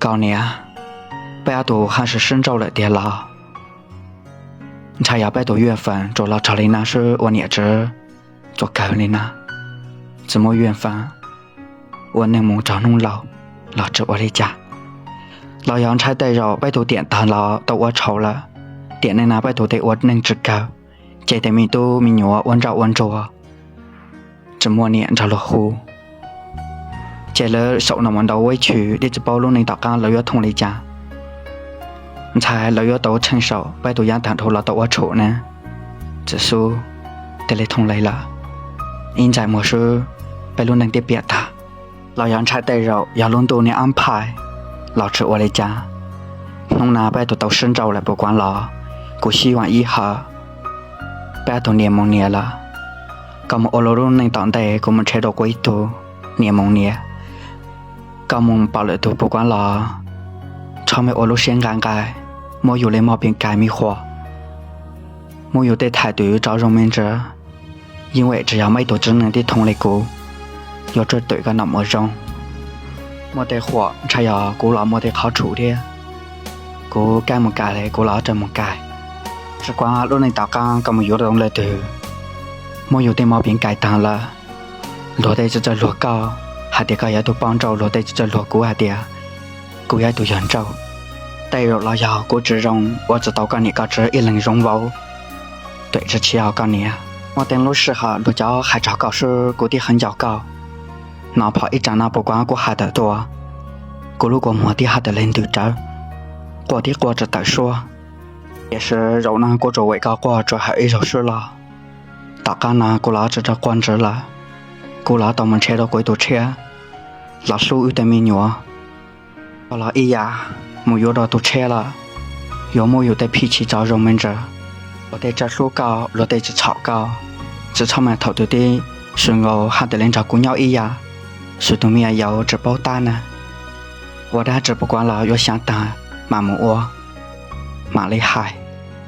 Tau niam, peb ob tug haj sib sib nrauj lawm tiag los? Ntshai yog peb tus yuaj feem tsuas los raug li na xwb ua niam tsis txuas kawg li na, tsis muaj yuaj feem ua neej mus txog hnub laus los tsis ua li cas. Los yog ntshai tej zaum peb tug tiam tag los tau ua tshau lawm, tiam neej no peb tug tej ua neej tsis kawg, ces tej me tub me nyuam ua ntsoj ua ntsuag tsis muaj niam nrog luag hu. Ces lawv xyaum no mus ntau ua ib chim thiab tsis paub lub neej tom qab lawv yuav thooj li cas. Ntshai lawv yuav tau tsheej saum peb tus yav tag dhau los tau ua tshum na. Txiv xub, tej li thooj li lawm, ib ntsais muag xwb peb lub neej twb piam tag. Los yog ntshai tej zaum yog lub ntuj niag ab phais los tsis ua li cas. Hnub no peb tug tau sib nrauj lawm puas kuav los, kuv xib vam ib hawm, peb ob tug nias mus nias lawm. Koj mus ua lub neej tom ntej, kuv mus nrhiav rau kuv ib tug nias mus nias. Koj mus pom lwm tus puas kuav los, txhob me ua lub siab nqaim nqaim, muab yus li moj peev kais me huam, muab yus tej thaim twg tso zoo me ntsis. Yeej vim tsis yog muaj ib tug txiv neej tib thooj li kuv yuav tswj twm koj nom mus zoo. Muaj tej huam ntshai yog kuv los muaj tej qhov tshum thiab, kuv kab mus kais li kuv los tsis mus kais. Tsis kuav lub neej tom qab koj mus yuav tau leej twg muab yus tej moj peev kais tag lawm. Luag tej tsis txawj luag koj hais tias koj yog tus poj nrauj, luag tej tsis txawj luag kuv hais tias kuv yog ib tug yawg nrauj. Tej zaum los yog kuv tsis zoo ua tsis tau koj niam koj txiv ib leeg zoo vauv, twm tsis txhia koj niam. Muaj tej lub sij hawm luag cov hais txog koj xwb kuv thiaj heev nco koj. Nov phom ib tsam no puas kuav kuv hais tawm tuaj, kuv lub kua muag thiaj hais tawm li ntws rawv, quaj thiab quaj tsis tawm suab. Tiam sis zaum no kuv tsuas vim koj quaj tsuas hawm ib zaug xwb los, tom qab no kuv los tsis tau quaj ntxiv lawm. Kuv los tau mus nrhiav rau kuv ib tug tshiab los hlub wb tej me nyuam. Koj los ib yam mus yuav rau tus tshiab lawm, yuav muab yus tej phij chim tso zoo me ntsis. Luag tej tsis hlub koj, luag tej tsis txhom koj, tsis txhob mas thaum twg tib si nkaus hais tias li nrog kuv nyob ib yam, xwb tus me nyuam yaus tsis paub tab na. Ua dab tsi puas kuav los yuav xyav tag mam mus ua, mam li hais.